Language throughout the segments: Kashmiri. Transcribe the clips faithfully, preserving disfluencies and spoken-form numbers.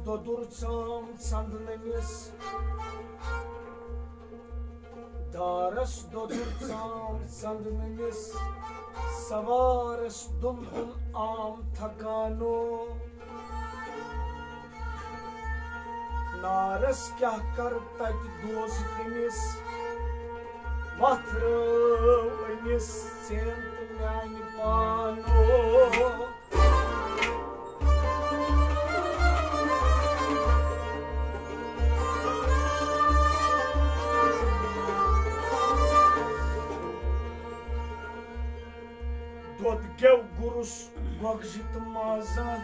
دۄدُر ژام ژندنہٕ مِس، دارس دۄدُر ژام ژندنہٕ مِس، سوارس دُلدُل عام تھکانو۔ نارس کیاہ کر تتہِ دوز ہُمِس، وتھ رٲو أمِس ژین تہٕ میانہِ پانو۔ دۄد گٮ۪و گُرُس گۄگجہِ تہٕ مازا۔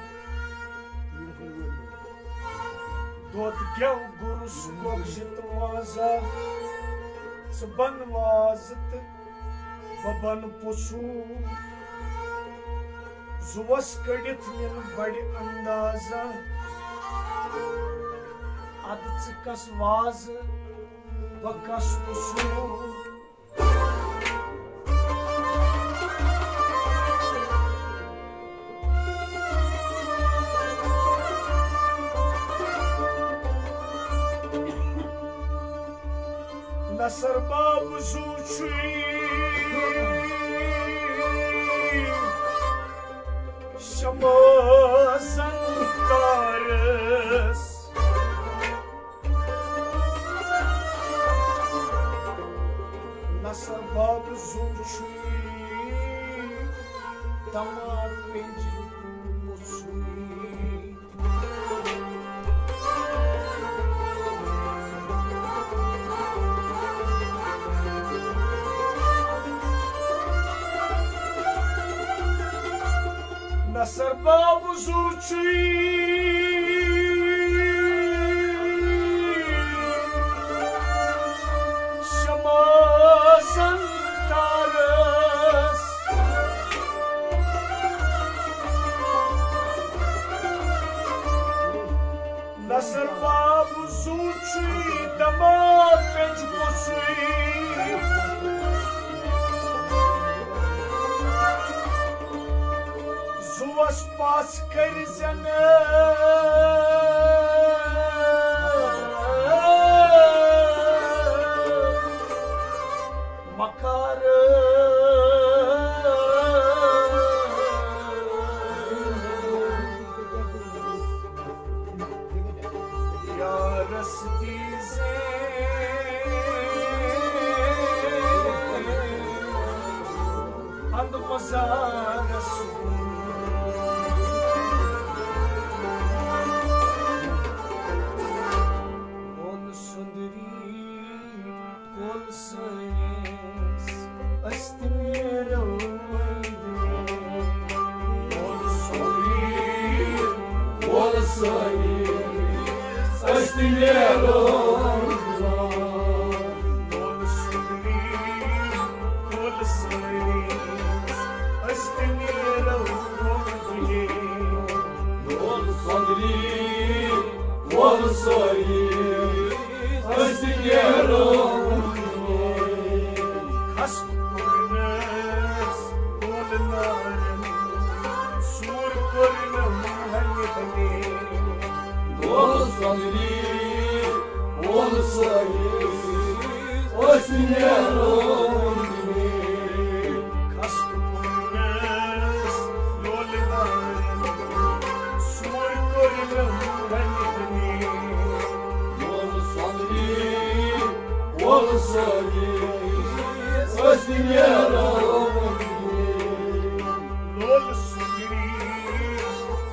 دۄد گٮ۪و گُرُس گۄگجہِ تہٕ مازا۔ ژٕ بن وازٕ تہٕ بہٕ بن پوٚژھوٗ۔ زُوس کٔڑِتھ نِن بڑِ اندازا۔ ادٕ ژٕ کس وازٕ، بہٕ کس پوٚژھوٗ۔ نصر باب زُو چھُے شمازن کارس۔ نصر باب زُو چھُے دماغ پنجہِ پوٚژھُے۔ نصر باب زُو چھُے شمازن کارس۔ نصر باب زُو چھُے دماغ پنجہِ پوٚژھُے۔ زُوس پژھ کٔرۍ زٮ۪نہٕ مکار۔ یارس دیٖزے اند مزارس۔ وول سُندری، وول سٲنِس، أسۍ تہِ نیرو وۄنۍ۔ وول سُندری، وول سٲنِس، أسۍ تہِ نیرو وۄنۍ۔ وول سُندری، وول سٲنِس، أسۍ تہِ نیرو وۄنۍ۔ وول سُندری، وول سٲنِس، أسۍ تہِ نیرو۔ خستہٕ کوٚرنس گولہٕ نارن، سوٗر کوٚرنس محلہِ ہنے۔ وول سُندری، وول سٲنِس، أسۍ تہِ نیرو۔ خستہٕ کوٚرنس گولہٕ نارن، سوٗر کوٚرنس محلہِ ہنے۔ وول سُندری، وول سٲنِس، أسۍ تہِ نیرو۔ لول سُندری،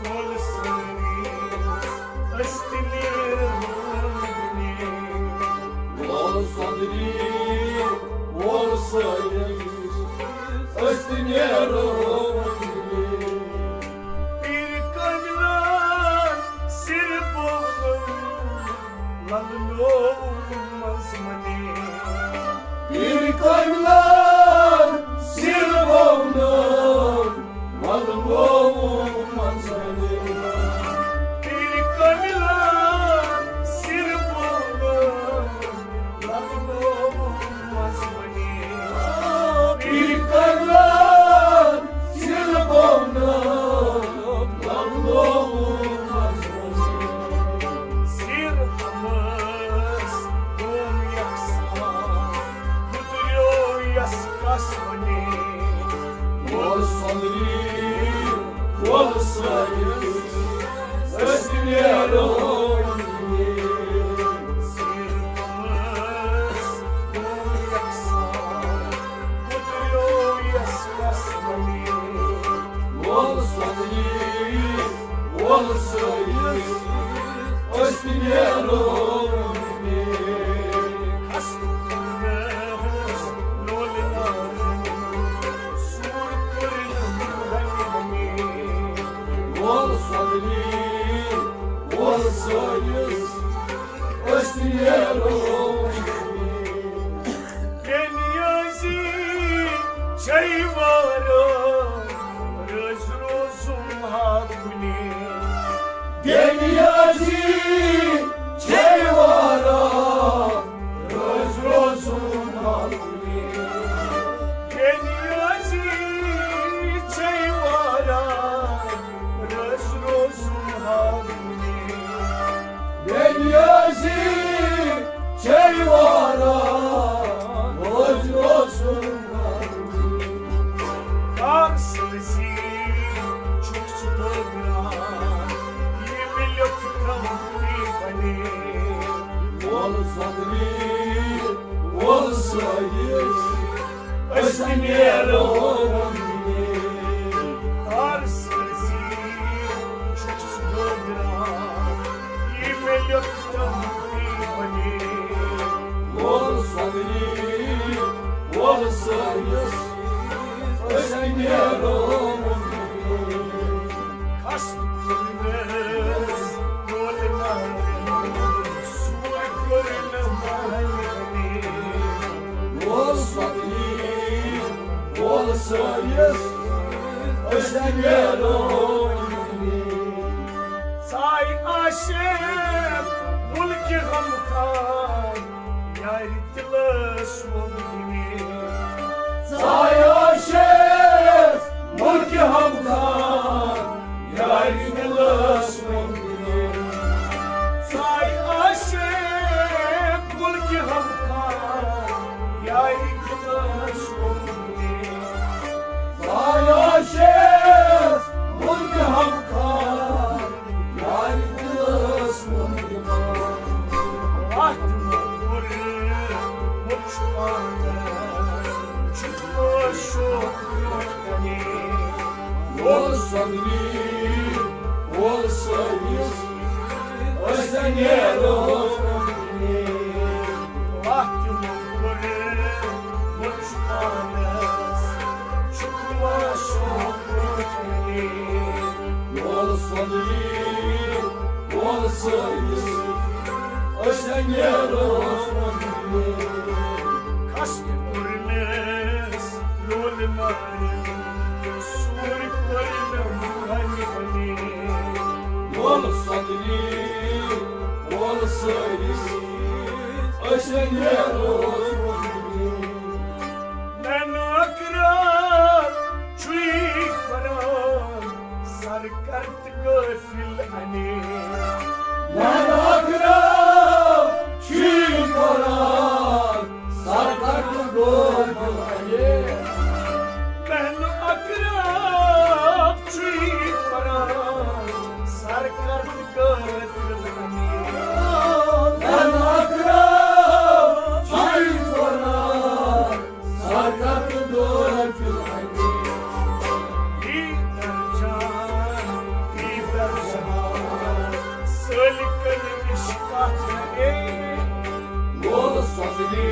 لول سٲنِس، أسۍ تہِ نیرو وۄنۍ۔ لول سُندری، لول سٲنِس، أسۍ تہِ نیرو وۄنۍ۔ پیٖر کٲمِلان سِر بولو، للنو منٛز منے۔ پیٖر کٲمِلان وَل سۄنٛدری، وَل سٲیِس، أسۍ تہِ نیرو وۄنۍ۔ وَل سۄنٛدری، وَل سٲیِس، أسۍ تہِ نیرو وۄنۍ۔ وَل سۄنٛدری، وَل سٲیِس، أسۍ تہِ نیرو۔ بے نیازی چھے واریاہ، رٲزۍ روزُن ہا کُنہِ۔ بے نیازی چھے واریاہ، رٲزۍ روزُن ہا کُنہِ۔ بے نیازی چھے واریاہ، رٲزۍ روزُن ہا کُنہِ۔ بے نیازی چھے واریاہ، رٲزۍ روزُن ہا کُنہِ۔ کار سٲزی چھُکھ ژٕ بٲگراوان، یہِ مےٚ لیوٚکھ ترٛاوُن تی بنے۔ وَل سۄنٛدری، وَل سٲیِس، أسۍ تہِ نیرو وۄنۍ۔ کار سٲزی چھُکھ ژٕ بٲگراوان، یہِ مےٚ لیوٚکھ ترٛاوُن تی بنے۔ وَل سۄنٛدری، وَل سٲیِس، أسۍ تہِ نیرو وۄنۍ۔ کھس تُلنَس ڈولہٕ نارن، سوٗر کوٚرُن مہرنہِ۔ وَل سۄنٛدری، وَل سٲیِس، أسۍ تہِ نیرو وۄنۍ۔ ژاے عاشق مُلکہِ غمخوار، یارِ دِلس ووٚن تٔمۍ۔ ژاے عاشق مُلکہِ غمخوار، یارِ دِلس ووٚن تٔمۍ۔ ژاے عاشق مُلکہِ غمخوار، یارِ دِلس ووٚن تٔمۍ۔ ژاے عاشق مُلکہِ غمخوار، یارِ دِلس ووٚن تٔمۍ۔ وَتھ مۄکُر مُچھ پانَس، چھُ شوق برٛونٛٹھ کَنہِ۔ وَل سۄنٛدری، وَل سٲیِس، أسۍ تہِ نیرو وۄنۍ۔ وَتھ مۄکُر مُچھ پانَس، چھُ شوق برٛونٛٹھ کَنہِ۔ وَل سۄنٛدری، وَل سٲیِس، أسۍ تہِ نیرو وۄنۍ۔ کھس تُلنَس ڈولہٕ نارن، سوٗر کوٚرُن مہرنہِ۔ وَل سۄنٛدری، وَل سٲیِس، أسۍ تہِ نیرو وۄنۍ۔ نینو اقرار چھُے قرآن، سرکر تہٕ غافل انے۔ نینو اقرار چھُے قرآن، سرکر تہٕ غافل انے۔ نینو اقرار چھُے قرآن، سرکر تہٕ غافل انے۔ نینو اقرار چھُے قرآن، سرکر تہٕ غافل انے۔ دیدار جان، دیدار جان، سٲلِکَن نِش کَتھ اَنے۔ وَل سۄنٛدری،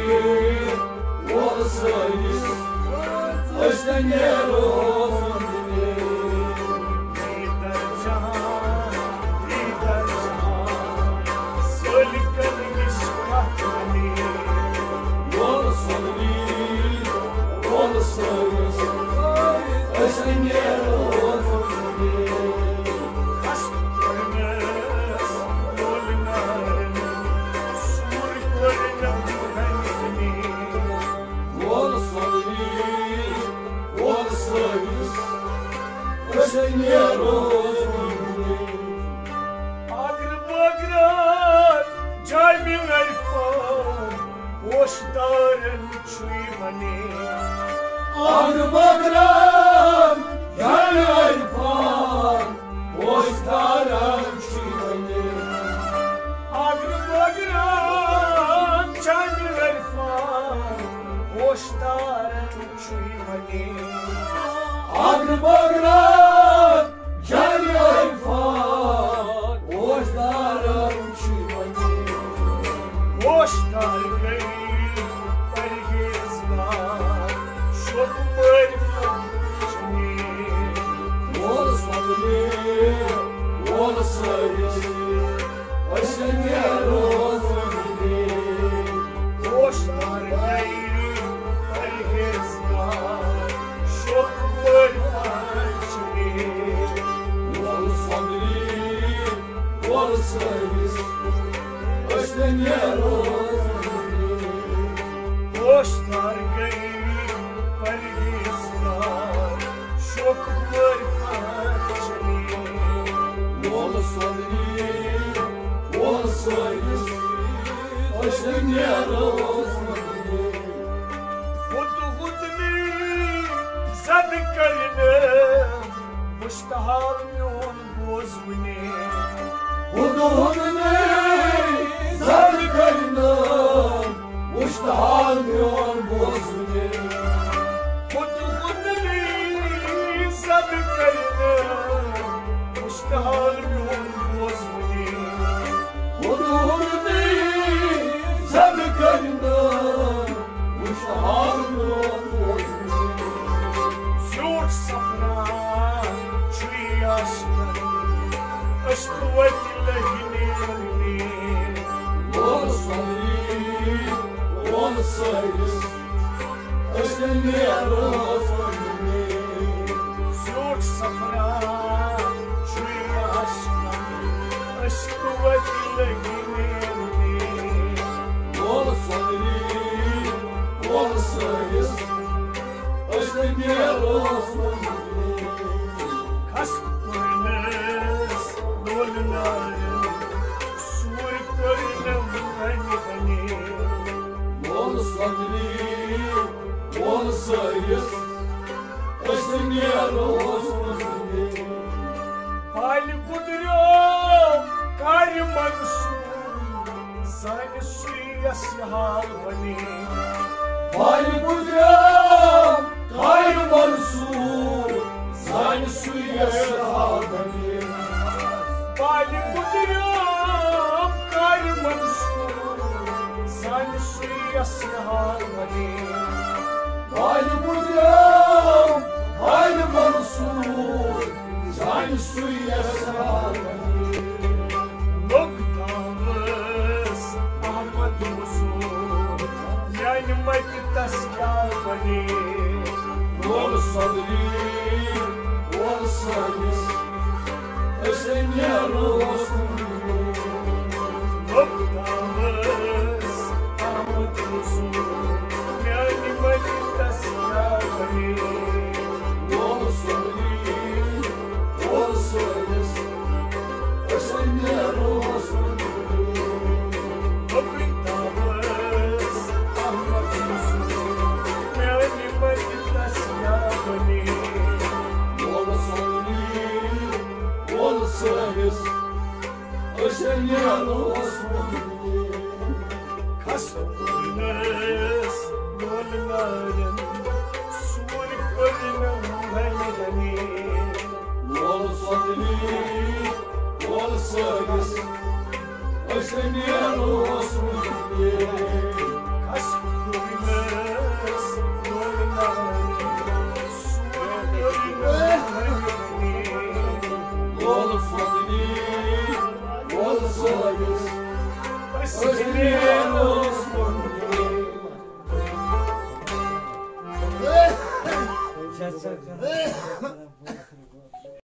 وَل سٲیِس، أسۍ تہِ نیرو وۄنۍ۔ دیدار جان، دیدار جان، سٲلِکَن نِش کَتھ اَنے۔ وَل سۄنٛدری، وَل سٲیِس، أسۍ تہِ نیرو وۄنۍ۔ کھس تُلنَس ڈولہٕ نارن، سوٗر کوٚرُن مہرنہِ۔ وَل سۄنٛدری، وَل سٲیِس، أسۍ تہِ نیرو وۄنۍ۔ اگر بٲگران جامع عرفان، پوشدارن چھُے وَنے۔ اگر بٲگران وول صدری، وول سٲنِس، أسۍ تہِ نیرو صدری۔ ہُتہٕ ہُتہٕ نہٕ زد کٔرِنہٕ، وُچھتہٕ حال میون بوز وُنہِ۔ ہُتہٕ ہُتہٕ نہٕ زد کٔرِنہٕ، وُچھتہٕ حال میون بوز وُنہِ۔ ہُتہٕ ہُتہٕ نہٕ زد کٔرِنہٕ، وُچھتہٕ حال میون بوز وُنہِ۔ ہُتہٕ ہُتہٕ نہٕ زد کٔرِنہٕ، وُچھتہٕ حال میون بوز وُنہِ۔ زیوٗٹھ صفرا چھُ یہِ عاشقن، عشقہٕ وتہِ لٔگۍ نیرنہِ۔ وول صدری، وول سٲنِس، أسۍ تہِ نیرو صدری۔ زیوٗٹھ صفرا چھُ یہِ عاشقن، عشقہٕ وتہِ لٔگۍ نیرنہِ۔ وول صدری، وول سٲنِس، أسۍ تہِ نیرو صدری۔ کھس کوٚرنس لولہٕ نارٮ۪ن، سوٗر کوٚرنم ہنہِ ہنہِ۔ وول صدری، وول سٲنِس، أسۍ تہِ نیرو صدری۔ بالہِ گُدریو کارِ منصور، زانہِ سُے یس یہِ حال ونہِ۔ بالہِ گُدریو کارِ منصور، زانہِ سُے یس یہِ حال ونہِ۔ بالہِ گُدریو کارِ منصور، زانہِ سُے یس یہِ حال ونہِ۔ بالہِ گُدریو کارِ منصور، زانہِ سُے یس یہِ حال ونہِ۔ لوٚگ تھاوس احمد مزور، میانہِ متہِ تس کیٛاہ بنے۔ وول صدری، وول سٲنِس، أسۍ نیرو صدری۔ لوٚگ تھاوس احمد مزور، میانہِ متہِ تس کیٛاہ بنے۔ وول صدری، وول سٲنِس، أسۍ نیرو صدری۔ لوٚگُے تاوس احمد مزور، میانہِ متہِ تس کیٛاہ بنے۔ وول صدری، وول سٲنِس، أسۍ نیرو صدری۔ کھس کوٚرنس لولہٕ نارٮ۪ن، سوٗر کوٚرنم ہنہِ ہنہِ۔ وول صدری، وول سٲنِس، أسۍ نیرو صدری۔ کھس کوٚرنس لولہٕ نارٮ۪ن، سوٗر کوٚرنم ہنہِ ہنہِ۔ وول صدری، وول سٲنِس، أسۍ نیرو صدری۔